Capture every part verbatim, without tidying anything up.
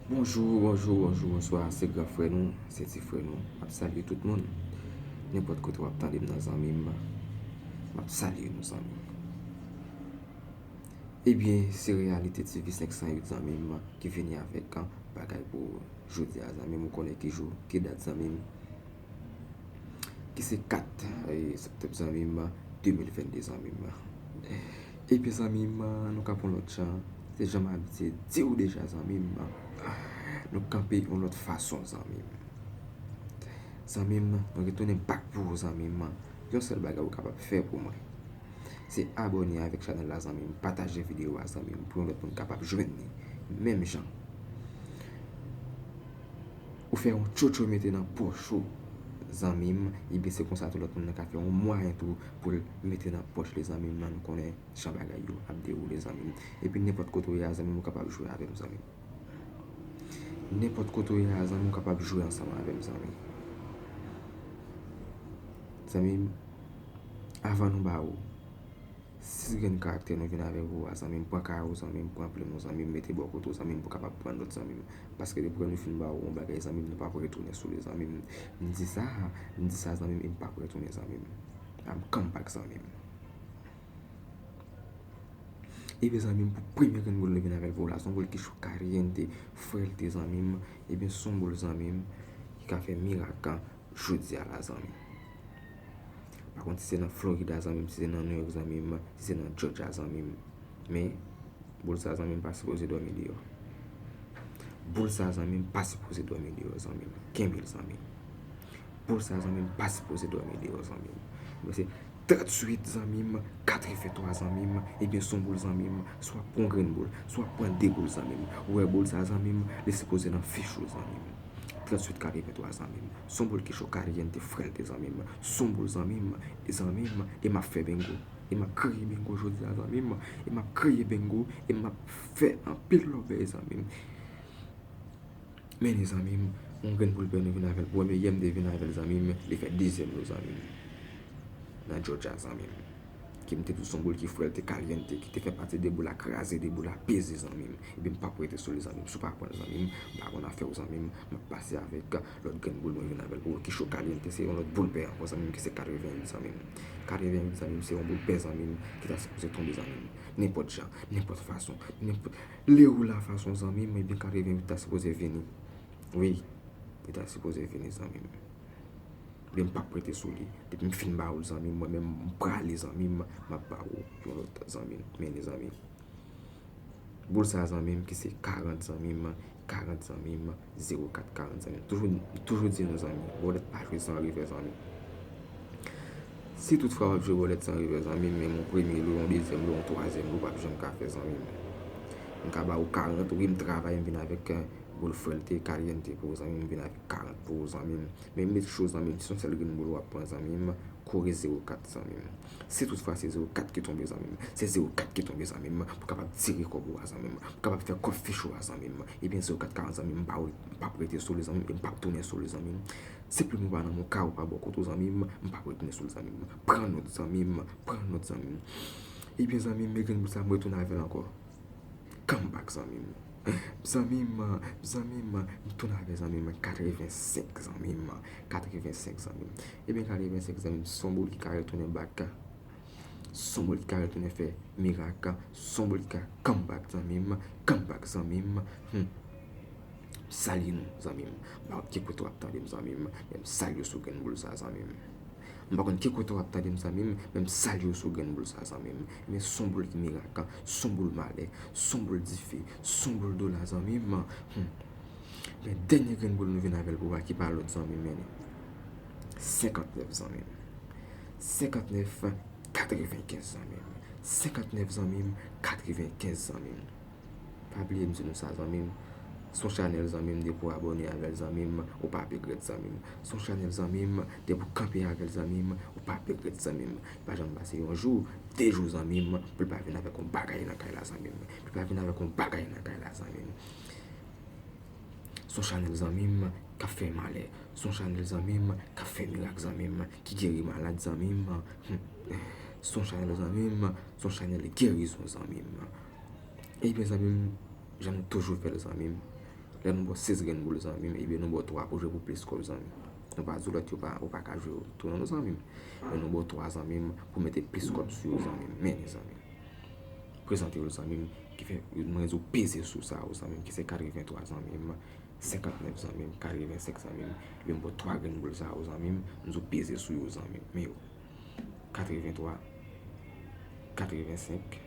Bonjou, bonjou, bonjou, bonswa, se gran frè nou, se ti frè nou. M ap salye tout moun. Nenpòt kote w ap tande m nan, zanmi m, m ap salye nou, zanmi m. Ebyen, se Reyalite T V senk san uit, zanmi m, ki vini avèk, an, bagay pou jodi a, zanmi m. Ou konnen ki jou, ki dat, zanmi m. Ki se kat, e, septanm, zanmi m, de mil vennde, zanmi m. Ebyen, zanmi m, nou kanpe yon lòt jan. Se jan m abitye di w deja, zanmi m, nou kanpe yon lòt fason, zanmi m. Zanmi m, nou retounen back pou ou, zanmi m. Yon sèl bagay ou kapab fè pou mwen, se abòne avèk chanèl la, zanmi m, pataje videyo a, zanmi m, pou yon lòt moun kapab jwenn li menm jan. Ou fè yon tchotcho mete nan pòch ou, zanmi m, ebyen se konsa tou lòt moun nan ka fè yon mwayen tou pou l mete nan pòch li, zanmi m, nan nou konnen jan bagay yo ap dewoule, zanmi m. Epi nenpòt kote w ye a, zanmi m, ou kapab jwe avè m, zanmi m. Nenpòt kote w ye a, zanmi m, ou kapab jwe ansanm avè m, zanmi m. Zanmi m, avan nou ba ou sis grenn karaktè nou vin avèk ou a, zanmi m, pran kay ou, zanmi m, pran plim ou, zanmi m, mete bò kote ou, zanmi m, pou kapab pran nòt, zanmi m. Paske depi lè nou fin ba ou yon bagay, zanmi m, nou p ap retounen sou li, zanmi m. M di sa, m di sa, zanmi m, e m p ap retounen, zanmi m. I'm come back, zanmi m. Ebyen, zanmi m, pou premye grenn boul nou vin avè l pou ou la, se yon boul ki cho, caliente, fuerte, zanmi m. Ebyen, se yon boul, zanmi m, ki ka fè mirak jodi a la, zanmi m. Pa kont si se nan Florida, zanmi m, si se nan New York, zanmi m, si se nan Georgia, zanmi m. Men, boul sa, zanmi m, pa sipoze dòmi deyò. Boul sa, zanmi m, pa sipoze dòmi deyò, zanmi m. Kenbe l, zanmi m. Boul sa, zanmi m, pa sipoze dòmi deyò, zanmi m. Men se tranntuit, zanmi m, katreventwa, zanmi m. Ebyen, se yon boul, zanmi m. Swa pran yon grenn boul, swa pran de boul, zanmi m. Ou wè boul sa, zanmi m, li sipoze nan fich ou, zanmi m. Tranntuit katreventwa, zanmi m. Se yon boul ki cho, caliente, fuerte, zanmi m. Se yon boul, zanmi m, e zanmi m, e m ap fè bingo. E m ap kreye bingo jodi a, zanmi m. E m ap kreye bingo, e m ap fè anpil lòbèy, zanmi m. Men, zanmi m, yon grenn boul pè nou vin avè l. Premye yè m te vin avè l, zanmi m, li fè dezyèm nou, zanmi m, nan Georgia, zanmi m. Ki m te di w se yon boul ki fuerte, caliente, ki te fè pati de boul a kraze, de boul a peze, zanmi m. Ebyen, m p ap rete sou li, zanmi m. Si w pa pran l, zanmi m, m pa konn afè w, zanmi m. M ap pase avèk lòt grenn boul mwen vin avè l pou ou ki cho, caliente, se yon lòt boul pè ankò, zanmi m, ki se katrevenn uit, zanmi m. Katrevenn uit, zanmi m, se yon boul pè, zanmi m, ki ta sipoze tonbe, zanmi m. Nenpòt jan, nenpòt fason, nenpòt lè ou la fason, zanmi m, ebyen katrevenn uit ta sipoze vini. Wi, li ta sipoze vini, zanmi m. Men m p ap rete sou li. Depi m fin ba ou l, zanmi m, mwen menm, m prale, zanmi m, m ap ba ou yon lòt, zanmi m. Men li, zanmi m. Boul sa, zanmi m, ki se karant, zanmi m, karant, zanmi m, zewo kat, karant, zanmi m. Toujou, toujou di nou, zanmi m, bòlèt pa jwe san revè, zanmi m. Si toutfwa w ap jwe bòlèt san revè, zanmi m, menm yon premye lo, yon dezyèm lo, yon twazyèm lo, w p ap janm ka fè, zanmi m. M ka ba ou karant, wi, m travay, m vin avèk, eh, boul fuerte, caliente pou ou, zanmi m, m vin avèk karant pou ou, zanmi m. Men m met cho, zanmi m, si se yon sèl grenn boul w ap pran, zanmi m, kore zewo kat, zanmi m. Si toutfwa se zewo kat ki tonbe, zanmi m, se zewo kat ki tonbe, zanmi m, pou kapab tire kòb ou a, zanmi m, pou kapab fè kòb fich ou a, zanmi m. Ebyen, zewo kat karant, zanmi m, m pa, m p ap rete sou li, zanmi m, e m p ap tounen sou li, zanmi m. Si plim ou pa nan men w, kay ou pa bò kote w, zanmi m, m p ap retounen sou li, zanmi m. Pran nòt, zanmi m, pran nòt, zanmi m. Ebyen, zanmi m, men grenn boul sa, m retounen avè l ankò. Come back, zanmi m. Zanmi m, zanmi m, m tounen avè zanmi m, katrevensenk, zanmi m, katrevensenk, zanmi m. Ebyen, katrevensenk, zanmi m, se yon boul ki ka retounen back. Se yon boul ki ka retounen fè mirak. Se yon boul ki ka come back, zanmi m, come back, zanmi m. Hmm. M salye nou, zanmi m. M pa konn ki kote w ap tande m, zanmi m, men m salye w sou grenn boul sa, zanmi m. M pa konn ki kote w ap tande m, zanmi m, men m salye w sou grenn boul sa, zanmi m. Men se yon boul ki mirak, se yon boul malè, se yon boul dife, se yon boul dola, zanmi m. Hmm. Men dènye grenn boul nou vin avè l pou ou a ki pa lòt, zanmi m, men senkantnèf, zanmi m. Senkantnèf, katrevenkenz, zanmi m. Senkantnèf, zanmi m, katrevenkenz, zanmi m. Pa bliye m di nou sa, zanmi m. Se yon chanèl, zanmi m, depi w abòne avè l, zanmi m, ou p ap regrèt, zanmi m. Se yon chanèl, zanmi m, depi w kanpe avè l, zanmi m, ou p ap regrèt, zanmi m. Pa janm pase yon jou, de jou, zanmi m, pou l pa vin avèk yon bagay nan kay la, zanmi m. Pou l pa vin avèk yon bagay nan kay la, zanmi m. Se yon chanèl, zanmi m, k ap fè malè. Se yon chanèl, zanmi m, k ap fè mirak, zanmi m, ki geri malad, zanmi m. Hmm. Se yon chanèl, zanmi m, se yon chanèl gerizon, zanmi m. Ebyen, zanmi m, jan nou toujou fè l, zanmi m, Lè nou ba w sis grenn boul, zanmi m, ebyen nou ba w twa pou jwe pou plis kòb, zanmi m. Nou pa di lòt yo pa, ou pa ka jwe yo tou non, zanmi m. Men nou ba w twa, zanmi m, pou mete plis kòb sou yo, zanmi m. Men, zanmi m. Prezante yo, zanmi m, ki fè, mwen di w peze sou sa yo, zanmi m, ki se katrevenntwa, zanmi m, senkantnèf, zanmi m, katrevensenk, zanmi m. Ebyen m ba w twa grenn boul sa yo, zanmi m, m di w peze sou yo, zanmi m. Men yo. Katrevenntwa, katrevensenk,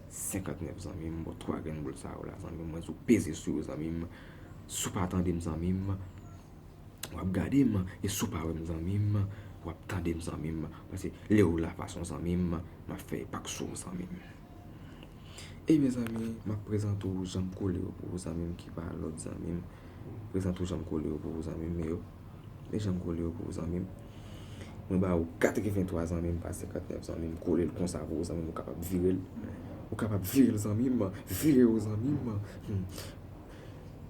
senkantnèf, zanmi m, m ba w twa grenn boul sa yo la, zanmi m, mwen di w peze sou yo, zanmi m. Si w pa tande m, zanmi m, w ap gade m, e si w pa wè m, zanmi m, w ap tande m, zanmi m, paske lè w la fason, zanmi m, m ap fè enpak sou w, zanmi m. Ebyen, zanmi, m ap prezante w jan m kole yo pou ou, zanmi m, ki pa lòt, zanmi m. Prezante w jan m kole yo pou ou, zanmi m, men yo. Men jan m kole yo pou ou, zanmi m. Mwen ba ou katrevenntwa, zanmi m, pa senkantnèf, zanmi m. Kole l konsa pou ou, zanmi m, ou kapab vire l. Ou kapab vire l, zanmi m. Vire yo, zanmi m. Hmm.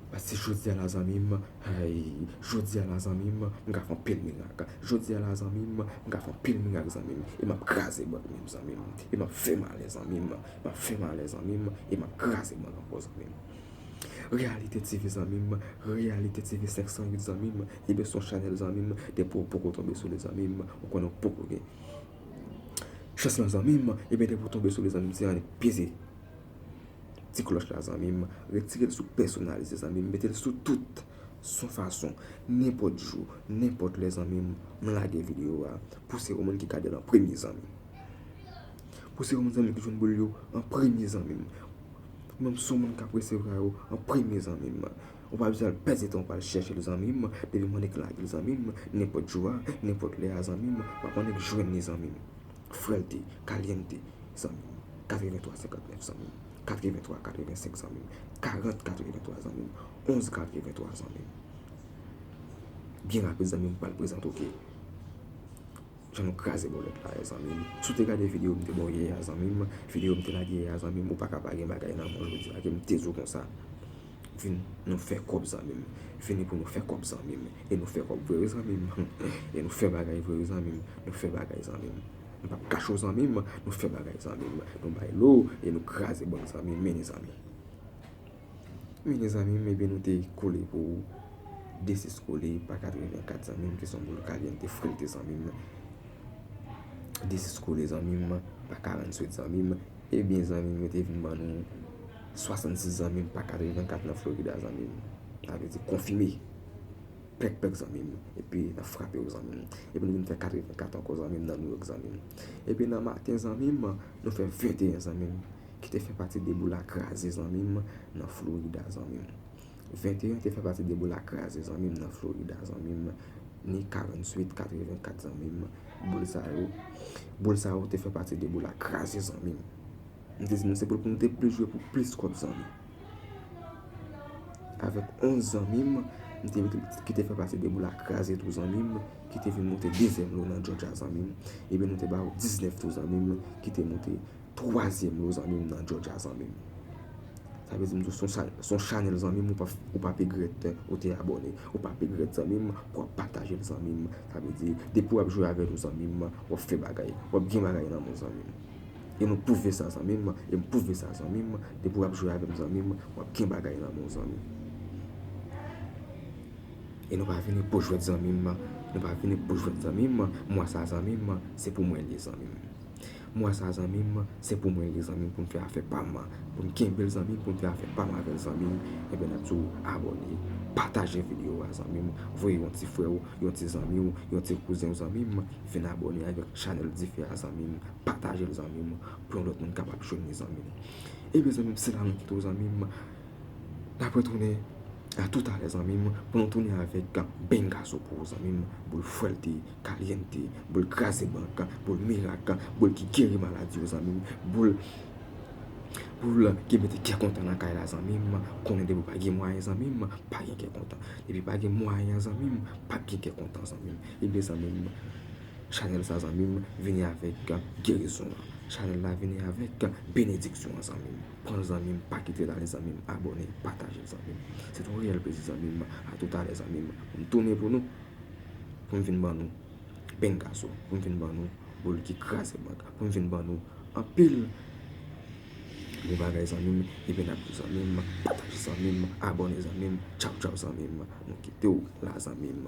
Paske jodi a la, zanmi m, ay, jodi a la, zanmi m, m ka fè anpil mirak. Jodi a la, zanmi m, m ka fè anpil mirak, zanmi m. E m ap kraze bank menm, zanmi m. E m ap fè malè, zanmi m. M ap fè malè, zanmi m. E m ap kraze bank ankò, zanmi m. Reyalite T V, zanmi m. Reyalite T V senk san uit, zanmi m. Ebyen, se yon chanèl, zanmi m. Depi w poko tonbe sou li, zanmi m, ou konnen w poko gen chans lan, zanmi m. Ebyen, depi w tonbe sou li, zanmi m, se annik peze ti klòch la, zanmi m. Retire l sou pèsonalize, zanmi m. Mete l sou tout. Se yon fason, nenpòt jou, nenpòt lè, zanmi m, m lage videyo a pou se ou menm ki gade l an premye, zanmi m. Pou se ou menm, zanmi m, ki jwenn boul yo an premye, zanmi m. Ou menm, se ou menm k ap resevwa yo an premye, zanmi m. Ou pa bezwen al pèdi tan w pou al chèche l, zanmi m. Depi m annik lage l, zanmi m, nenpòt jou a, nenpòt lè a, zanmi m, w ap annik jwenn li, zanmi m. Fuerte, caliente, zanmi m. Katrevenntwa senkantnèf, zanmi m. Katrevenntwa katrevensenk, zanmi m. Karant katrevenntwa, zanmi m. Onz katrevenntwa, zanmi m. Byen rapid, zanmi m, m pral prezante w ki jan nou kraze bòlèt la, zanmi m. Si w te gade videyo m te ba w yè a, zanmi m, videyo m te lage yè a, zanmi m, ou pa ka pa gen bagay nan men w jodi a, ke m te di w konsa. Vin, nou fè kòb, zanmi m. Vini pou nou fè kòb, zanmi m. E nou fè kòb vre, wi, zanmi m. E nou fè bagay vre, wi, zanmi m. Nou fè bagay, zanmi m. Nou p ap kache w, zanmi m. Nou fè bagay, zanmi m. Nou bay lo, e nou kraze bank, zanmi m. Mennen, zanmi m. Mennen, zanmi m, ebyen, nou te kole pou ou. De sis kole, pa katrevenkat, zanmi m, ki se yon boul caliente, fuerte, zanmi m. De sis kole, zanmi m, pa karannsuit, zanmi m. Ebyen, zanmi m, yo te vin ban nou swasannsis, zanmi m, pa katrevenkat nan Florida, zanmi m. Sa vle di konfime. Plèk, plèk, zanmi m. Epi n ap frape yo, zanmi m. Epi nou vin fè katrevenkat ankò, zanmi m, nan New York, zanmi m. Epi nan maten, zanmi m, nou fè venteyen, zanmi m, ki te fè pati de boul a kraze, zanmi m, nan Florida, zanmi m. Venteyen te fè pati de boul a kraze, zanmi m, nan Florida, zanmi m. Ni karannsuit, katrevenkat, zanmi m. Boul sa yo, boul sa yo te fè pati de boul a kraze, zanmi m. M te di nou se pou, pou nou te plis jwe pou plis kòb, zanmi. Avèk onz, zanmi m, m te, ki te fè pati de boul a kraze tou, zanmi m, ki te vin monte dezyèm lo nan Georgia, zanmi m. Ebyen, nou te ba yo diznèf tou, zanmi m, ki te monte twazyèm lo, zanmi m, nan Georgia, zanmi m. Sa vle di m di w se yon cha-, se yon chanèl, zanmi m, ou pa, ou p ap regrèt ou te abòne. Ou p ap regrèt, zanmi m, pou w ap pataje l, zanmi m. Sa vle di, depi w ap jwe avè nou, zanmi m, w ap fè bagay. W ap gen bagay nan men w, zanmi m. E nou pwouve sa, zanmi m. E m pwouve sa, zanmi m. Depi w ap jwe avè m, zanmi m, w ap gen bagay nan men w, zanmi m. E nou pa vini pou jwèt, zanmi m. Nou pa vini pou jwèt, zanmi m. Mwa sa, zanmi m, se pou mwen l ye, zanmi m. Mwa sa, zanmi m, se pou mwen l ye, zanmi m, pou m fè afè pa m. Pou m kenbe l, zanmi m, pou m fè afè pa m avè l, zanmi m. Ebyen, n ap di w abòne, pataje videyo a, zanmi m. Voye yon ti frè w, yon ti zanmi w, yon ti kouzen w, zanmi m. Vin abòne avèk chanèl Dife a, zanmi m. Pataje l, zanmi m, pou yon lòt moun kapab jwenn li, zanmi m. Ebyen, zanmi m, se la nou kite w, zanmi m. N ap retounen a toutalè, zanmi m, pou nou tounen avèk Bengaso pou ou, zanmi m. Boul fuerte, caliente, boul kraze bank, boul mirak, boul ki geri maladi yo, zanmi m. Boul, boul ki mete kè kontan nan kay la, zanmi m. Konnen depi w pa gen mwayen, zanmi m, pa gen kè kontan. Depi pa gen mwayen, zanmi m, p ap gen kè kontan, zanmi m. Ebyen, zanmi m, chanèl sa, zanmi m, vini avèk gerizon an. Chanèl la vini avèk benediksyon an, zanmi m. Pran l, zanmi m, pa kite l ale, zanmi m. Abòne, pataje l, zanmi m. Se t yon reyèl plezi, zanmi m. A toutalè, zanmi m. Pou m tounen pou nou. Pou m vin ban nou Bengaso. Pou m vin ban nou boul ki kraze bank. Pou m vin ban nou anpil Bon bagay zanmi m, ebyen n ap di zanmi m, pataje zanmi m, abòne zanmi m, tchaw tchaw zanmi m, nou kite w la zanmi m.